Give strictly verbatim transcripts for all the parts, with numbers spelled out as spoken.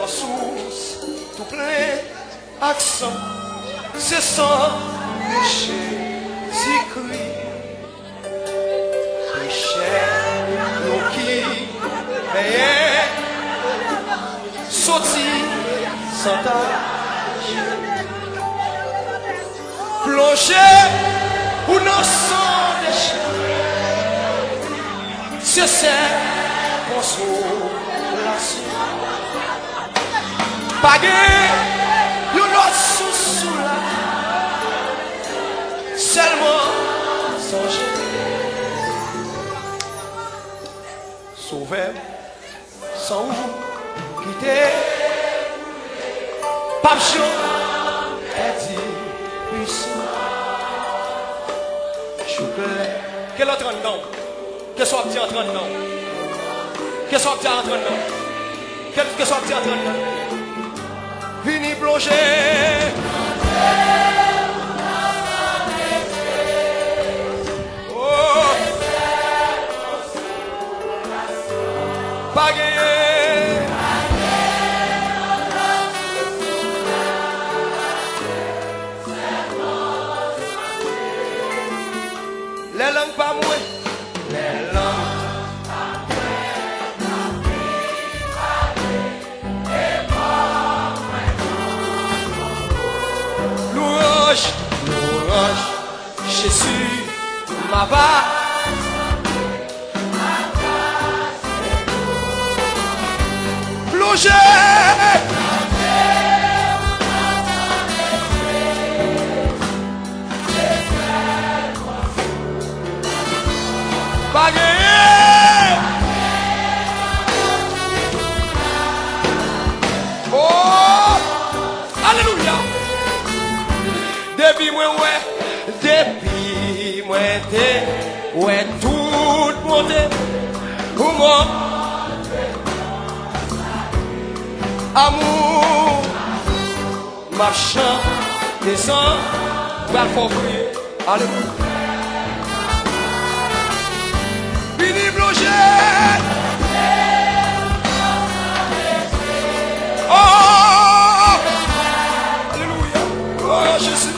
Sous tou plen ak san, se san de Jezikri. Pechè nou ki benyen soti san tache. Plonje ou nan san de Jezi, se sèl konsolasyon. Pa gen yon lòt sous sou la, sèlman san Jezi. Sovè m, san ou ki te p ap janm pèdi pwisans. Jouk lè ke l antre anndan w. Ke sa w ap di antre anndan w. Ke sa w ap di antre anndan w. Ke, ke sa w ap di antre anndan w. Vini plonje. Oh. Pa genyen. Lè lang pa mwen. Lè lang pa mwen. Louanj, louanj, Jezi, m ava. Plonje. Pa genyen. Oh! Alelouya! Depi mwen wè, depi mwen te wè tout bonte ou montre amou. M ap chante san, pral fè w kriye. Alelouya. Vini plonje. Oh! Alelouya. Glwa a Jezi.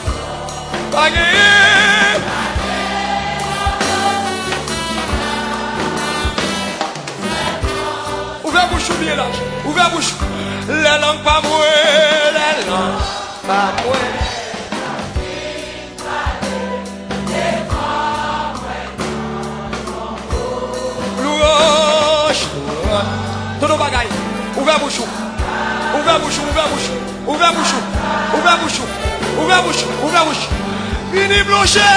Pa genyen. Ouvè bouch ou byen laj. Ouvè bouch ou. Lè lang pa mwen, lè lang pa mwen. Louanj, louanj. Tout yon bagay. Ouvè bouch ou. Ouvè bouch ou, ouvè bouch ou. Ouvè bouch ou. Ouvè bouch ou. Ouvè bouch ou. Ouvè bouch ou. Vini plonje.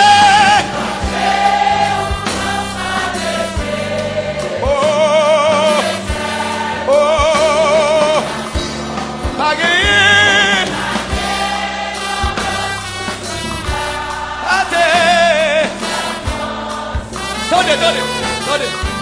Oh, oh, pa genyen. Ate. Tande, tande, tande.